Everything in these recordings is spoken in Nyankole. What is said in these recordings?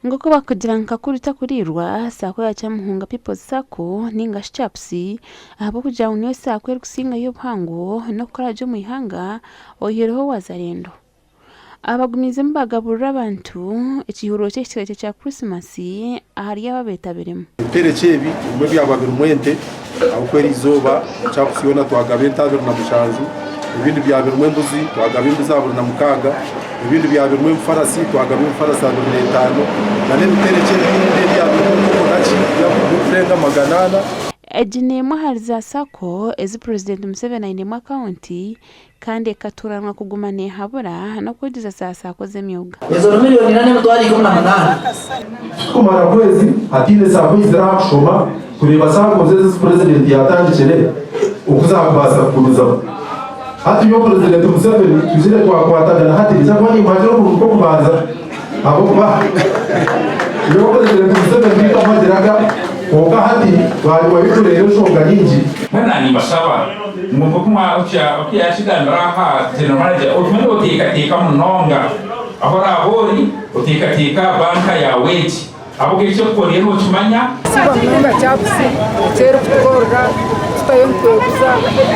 Nk'oku bakugira nka kakuru takuriirwa, Sacco ya Kyamuhunga People's Sacco ninga shi CHAPS ahabw'okugira ngu niyo Sacco erikusingayo obuhango n'okukora gye omu ihanga oyihireho Wazalendo. Abagumiizemu baagaburira abantu ekiihuro ky'ekiterekye kya Kurisimasi ahari abo abeetabiremu. Ebiterekye ebi ebimwe byaba birimu ente ahabw'okuba eriizooba CHAPS yoona twagaba ente 27, ebindi byaba birimu embuzi twagaba embuzi 26, ebindi byaba birimu ebifarasi twagaba ebifarasi 25 n'ebiterekye ebindi ebyaba birimu enkoko naki birikurenga 400. Egi n'emwe ahari za Sacco ezi Purezidenti Museveni ainemu akawunti Kandi ekaturanwa kuguma neehabura n'okwegyesa za saako z'emyoga. Ezo ni milioni ina n'emitwaro 18. Tikumara kwezi hataine saako eizire aha kushoma kureeba saako ze ezi purezidenti yaatandikire oku zaakubaasa kugumizamu. Hati nyowe Purezidenti Museveni twizire twakwatagana hati ninza kuba nimuhagira omurundi gw'okubanza ahabw'okuba nyowe Purezidenti Museveni tinkamuhagiraga kwonka hati twanyima tureeba enshonga nyingi. Mbwenu naanye nimbashaba ngu nk'oku oku yaakigambire aha General Manager, ogume nooteekateeka munonga ahu oraabe ori, oteekateeke aha banka yaawe egi ahabw'okuba eki erikukorera nookimanya. Nitusiima munonga CAPS eki erikutukorera tutayo nitweguza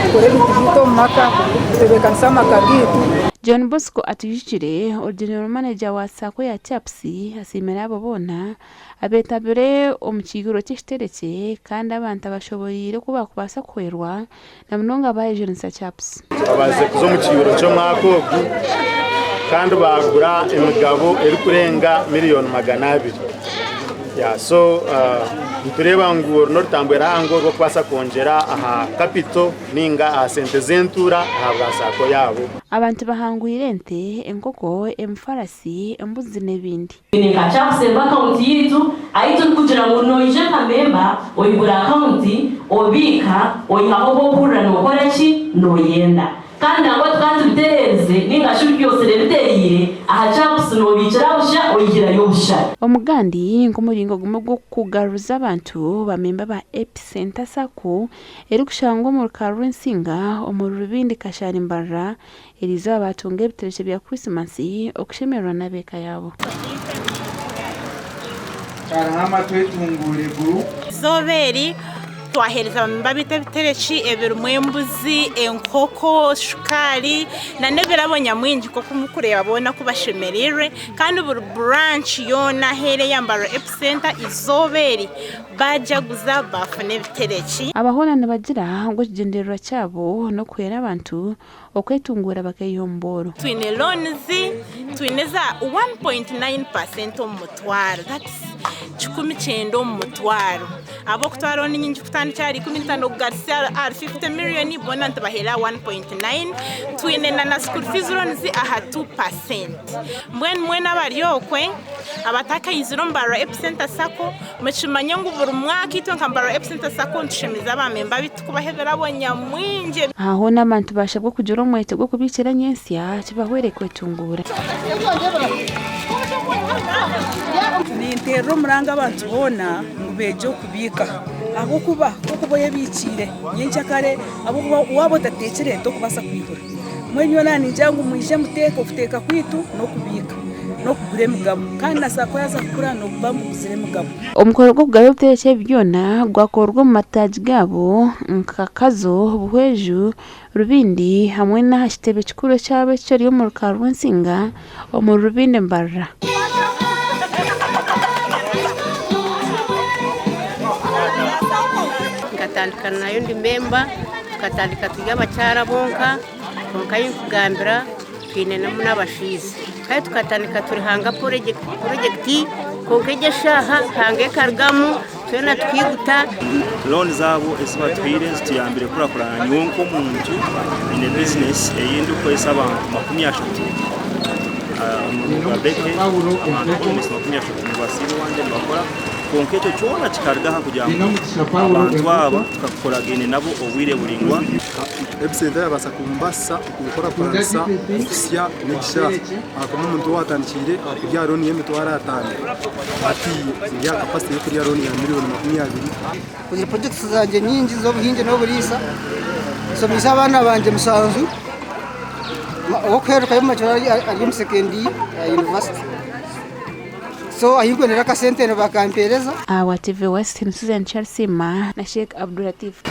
tukora ebintu byaitu omu maka tutebeekanisa amaka gaitu. John Bosco Atwijukire, ori General Manager wa Sacco ya CAPS asiimire abo boona Abeetabire omu kiihuro ky'ekiterekye kandi abantu abashoboreire oku baakubaasa kuhwerwa na munonga abaayejunisa CAPS. Babaasize kuza omu kiihuro ky'omwaka ogu kandi baagura emigabo erikurenga miriyoni 200. So nitureeba ngu oru n'orutambwe ruhango orw'okubaasa kwongyera aha kapito ninga aha sente z'entuura ahabwa saako yaabo. Abantu bahangwire ente, enkoko, emifarasi, embuzi n'ebindi. Twine nka CAPS emba akawunti yaitu ahi turikugira ngu noija nka memba oigura akawunti, obiika, oihaho obu okuhurira nookora ki? Nooyenda. Kandi nangwa tukaba tubitereerize nainga shi byosire bitereire, aha CAPS noobiikira busha oihirayo busha. Omugandi nk'omuringo gumwe gw'okugaruza abantu ba memba ba Epicenter Sacco erikushangwa omu Rukari rw'Ensinga omuri Rubindi Kashari Mbarara Eriizooba baatunga ebiterekye bya Krisimasi okushemererwa n'ab'eka yaabo. Eizooba eri twaheereza bamemba baitu ebitereki ebirimu embuzi, enkoko, shukaari n'ebirabo nyamwingi nk'oku murikureeba boona ku bashemereirwe kandi buri buranki yoona ahu eri eya Mbarara Epicenter eizooba eri baajaguza baafuna ebitereki. Aba hoona nibagira ngu ekigyendererwa kyabo n'okuhwera abantu Okwetunguura bakaiha omu bworo. Twine loans twine eza 1.9% omu mutwaro that's 190 omu mutwaro. Ab'okutwara loan nyingi kutandikira ahari 15 kugarutsya ahari 50 million boona nitubaheera 1.9. Twine na na school fees loans aha 2%. Mbwenu mwena abari okwe abatakaizire omu Mbarara Epicenter Sacco mukimanye ngu buri mwaka itwe nka Mbarara Epicenter Sacco nitushemeza ba memba baitu. Kubaha ebirabo nyamwingi. Aha hoona abantu baashabwa kugira omwete gw'okubiikira nyentsya kibahwere kwetunguura. Ninteerera omuranga abantu boona ngu beegye okubiika ahabw'okuba ku orikuba oyebiikiire nyenkyakare ahabw'okuba waaba otateekire tokubaasa kwihura. Mbwenu nyowe naaba ningira ngu mwije muteeke, okuteeka kwaitu n'okubiika n'okugura emigabo kandi na saako yaaza kukura nooba muguzire emigabo. Omukoro gw'okugaba ebiterekye ebi byona gwakorwa omu mataagi gaabo nka Kazo, Buhweju, Rubindi hamwe n'aha kitebe kikuru ekyabo ekiri omu Rukari rw'Ensinga omuri Rubindi Mbarara. Nkatandika nayo ndi memba, tukatandika turi abakyara bonka, kwonka ahi nkugambira twine n'abashaija. Kandi tukatandika turi Hanga porojekiti kwonka egi eshaaha Hanga ekarugamu twena tukaiguta. Looni zaabo ezi batuhaire zituyambire kukurakurana. Nyowe nk'omuntu nyine bizinesi ei ndikukoresa abantu 30 omurimo gwa bakery, abantu almost 30 nibasiiba owangye nibakora. Kwonka ekyo kyona kikaruga aha kugira ngu abantu aba tukakoragaine nabo obwire buraingwa. Epicenter yabaasa kumbaasisa okukurakuranisa okusya n'ekishaayi ahakuba omuntu owaatandikiire aha kurya looni y'emitwaro ataano hati ndi aha kapasite y'okurya looni ya miriyoni 20. Nkozire purojekiti zangye nyingi z'obuhingi n'oburiisa, nshomeise abaana bangye mushanju, ow'okuheerukayo omu makiro ari omu sekendi ya yunivasite. So ahi nkwendera akasente nibakampereza. Ahabwa TV West ni Susan Kyarisiima na Sheikh Abdulatif.